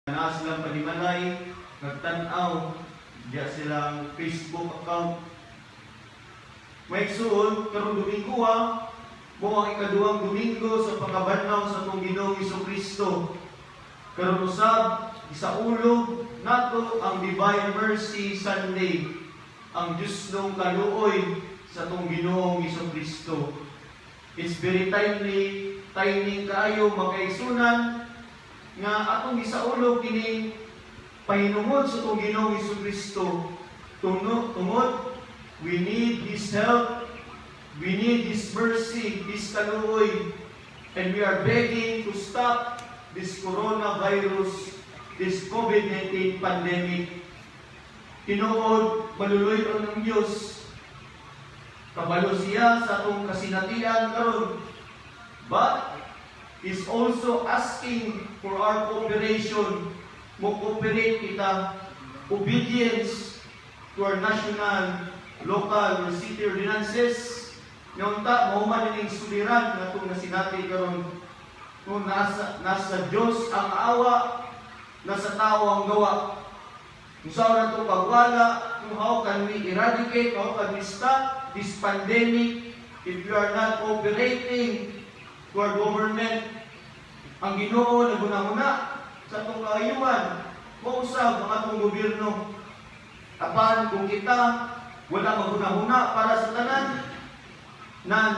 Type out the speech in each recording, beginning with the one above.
Naa silang panimalay, nagtan-aw, diya silang Facebook account. Mga igsuon, karong Domingo mao ang ikaduhang Domingo sa pagkabanhaw sa atong Ginoong Kristo. Karon usab, isaulog nato ang Divine Mercy Sunday, ang Diyosnong kaluoy sa atong Ginoong Kristo. It's very timely, timing kaayo, mga kaigsuonan, nga atong isaulog kining pahinungod sa atong Ginoong Kristo tungod we need His help, we need His mercy, His kaluoy, and we are begging to stop this coronavirus, this COVID-19 pandemic. Tinuod, maluluy-on ang Diyos. Kabalo siya sa atong kasinatian karon. But is also asking for our cooperation. Mo-cooperate kita, obedience to our national, local, or city ordinances. Nga unta, mahuman ining suliran nga atong nasinati karon. Kung nasa Diyos ang awa, nasa tao ang gawa. Kung unsaon nato pagwala, kung how can we eradicate, how can we stop this pandemic if we are not cooperating to our government? Ang Ginoo naghunahuna sa atong kaayuhan, mao usab ang atong gobyerno. Apan kung kita wala maghunahuna para sa tanan, nan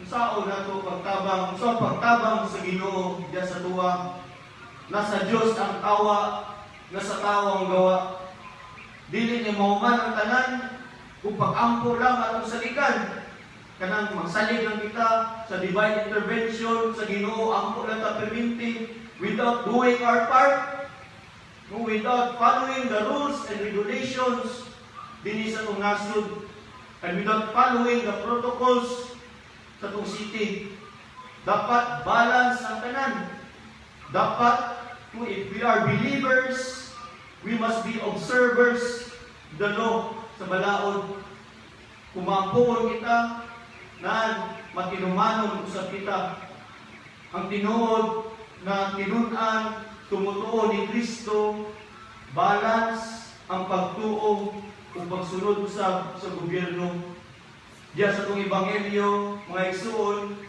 unsaon nato pagtabang, unsaon pagtabang sa Ginoo diya sa atoa? Nasa Dios ang awa, nasa tao ang gawa. Dili ni mahuman ang tanan kung pag-ampo lang atong saligan. Kanang magsalig lang kita sa divine intervention sa Ginoo, ampo lang ta perminti without doing our part, no, without following the rules and regulations dinhi sa atong nasod and without following the protocols sa atong city. Dapat balance ang tanan. Dapat, kung if we are believers, we must be observers the law sa balaod. Kung maampuon kita, nan matinumanon usab kita. Ang tinuod na tinun-an, tumutuo ni Kristo, balance ang pagtuo ug pagsunod usab sa gobyerno. Diya sa atong ebanghelyo, mga igsuon,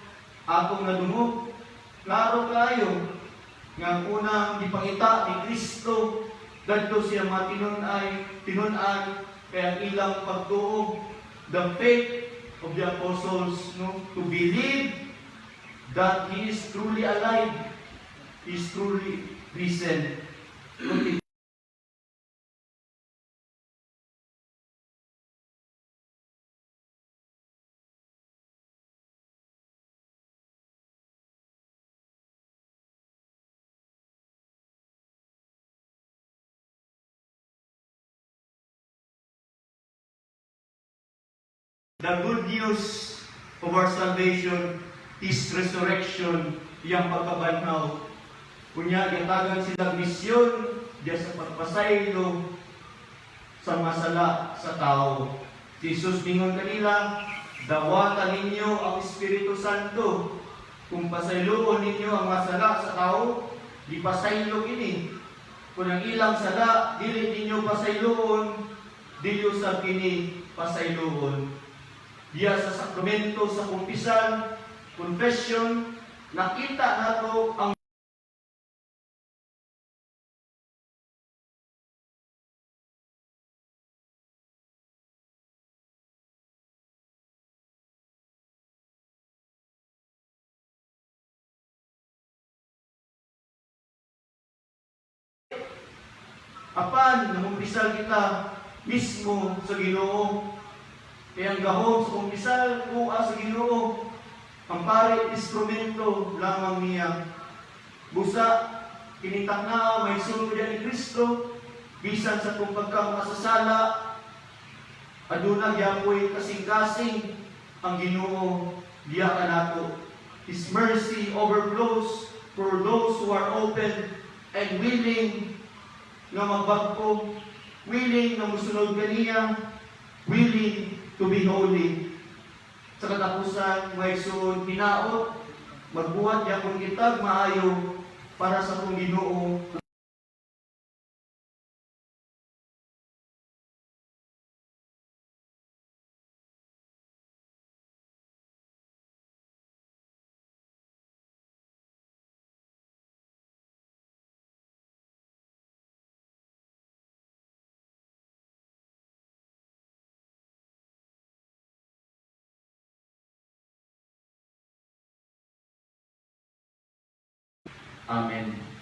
atong nadungog, klaro kaayo nga ang unang gipangita ni Kristo ngadto sa iyang mga tinun-an kay ang ilang pagtuo, the faith of the apostles, no, to believe that He is truly alive, He is truly risen. No, the good news of our salvation is resurrection, iyang pagkabanhaw. Unya, gihatagan sila misyon diya sa pagpasaylo sa masala sa tao. Si Jesus ningon kanila, "Dawata ninyo ang Espiritu Santo. Kung pasayloon ninyo ang masala sa tao, gipasaylo kini. Kung ang ilang sala, dili ninyo pasayloon, dili usab kini pasayloon." Diya sa sakramento sa kumpisal, confession, nakita nato ang apan namumpisal kita mismo sa Ginoo. Kaya ang gahom sa kumpisal kuha sa Ginoo. Ang pare, instrumento lamang niya. Busa kinitak na may sulod ni Kristo, bisan sa atong pagkamakasasala, aduna gyapoy kasing-kasing ang Ginoo diya kanato. His mercy overflows for those who are open and willing nga magbag-o, willing nga musunod kaniya, willing to be holy. Sa katapusan, mga igsoon, hinaot, magbuhat yapon kitag maayo para sa atong Ginoo. Amen.